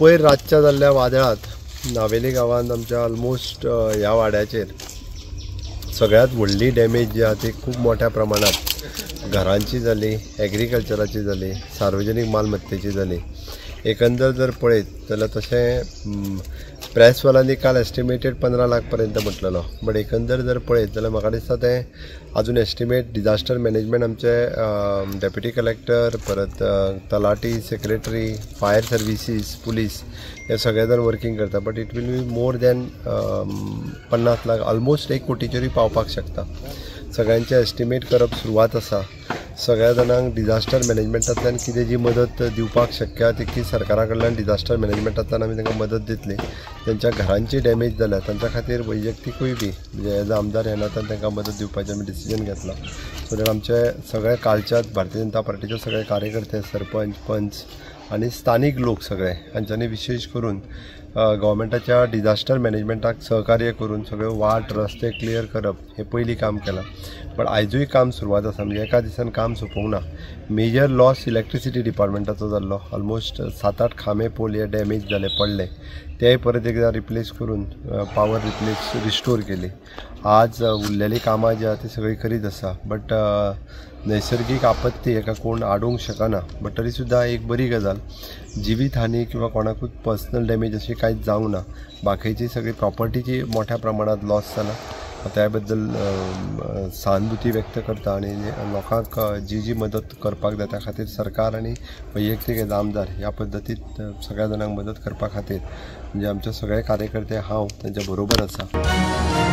पयर रातच्या जाल्ल्या वादळांत नावेली गांवांत आमच्या ऑलमोस्ट ह्या वाड्याचेर सगळ्यांत व्हडली डॅमेज जी आहा ती खूब मोठ्या प्रमाणात घरांची जाली, एग्रीकल्चराची जाली, सार्वजनीक मालमत्तेची जाली. एकंदर जर पळयत जाल्यार तशें प्रेसवाल्यांनी काल एस्टिमेटेड 15 लाख पर्यंत म्हटलेलो, बट एकंदर जर पळयत जाल्यार म्हाका दिसता तें अजून एस्टिमेट डिजास्टर मॅनेजमेंट आमचे डेप्युटी कलेक्टर, परत talati, secretary, fire services, police हे सगळे जाण वर्किंग करता, but it will be more than 50 lakh, almost 1 कोटीचेरूय पावपाक शकता. सगळ्यांचे एस्टिमेट करप सुरवात आसा. सगळ्या जाणांक डिजास्टर मॅनेजमेंटांतल्यान कितें जी मदत दिवपाक शक्य आहा तितकी सरकारा कडल्यान डिजास्टर मॅनेजमेंटांतल्यान आमी तांकां मदत दितली. तेंच्या घरांची डॅमेज जाल्या तांच्या खातीर वैयक्तिकूय बी म्हणजे एज अ आमदार ह्या नात्यान तांकां मदत दिवपाचें आमी डिसिजन घेतलां. सो that आमचे सगळे कालच्याच भारतीय जनता पार्टीचे सगळे कार्यकर्ते, सरपंच, पंच आनी स्थानीक लोक सगळे हांच्यांनी विशेश करून गव्हर्मेंटाच्या डिजास्टर मॅनेजमेंटाक सहकार्य करून सगळे वाट रस्ते क्लियर करप हें पयलीं काम केलां. बट आयजूय काम सुरवात आसा, म्हणजे एका दिसान काम सोंपोवंक ना. मेजर लॉस इलेक्ट्रिसिटी डिपार्टमेंटाचो जाल्लो, ऑलमोस्ट 7-8 खांबे पोल हे डॅमेज जाले, पडले, तेय परत एकदां रिप्लेस करून पावर रिप्लेस रिस्टोर केली. आज उरलेली कामां जी आहा ती सगळी करीत आसा. बट नैसर्गीक आपत्ती हेका कोण आडोवंक शकना, बट तरी सुद्दां एक बरी गजाल, जिवीत हानी किंवा कोणाकूच पर्सनल डॅमेज अशी कांयच जावंक ना. बाकीची सगळी प्रॉपर्टीची मोठ्या प्रमाणात लॉस जाला, त्या बद्दल सहानुभूती व्यक्त करता आनी लोकांक जी जी मदत करपाक जाय त्या खातीर सरकार आनी वैयक्तीक एज आमदार ह्या पद्दतीत सगळ्या जाणांक मदत करपा खातीर म्हणजे आमचे सगळे कार्यकर्ते हांव तांच्या बरोबर आसा.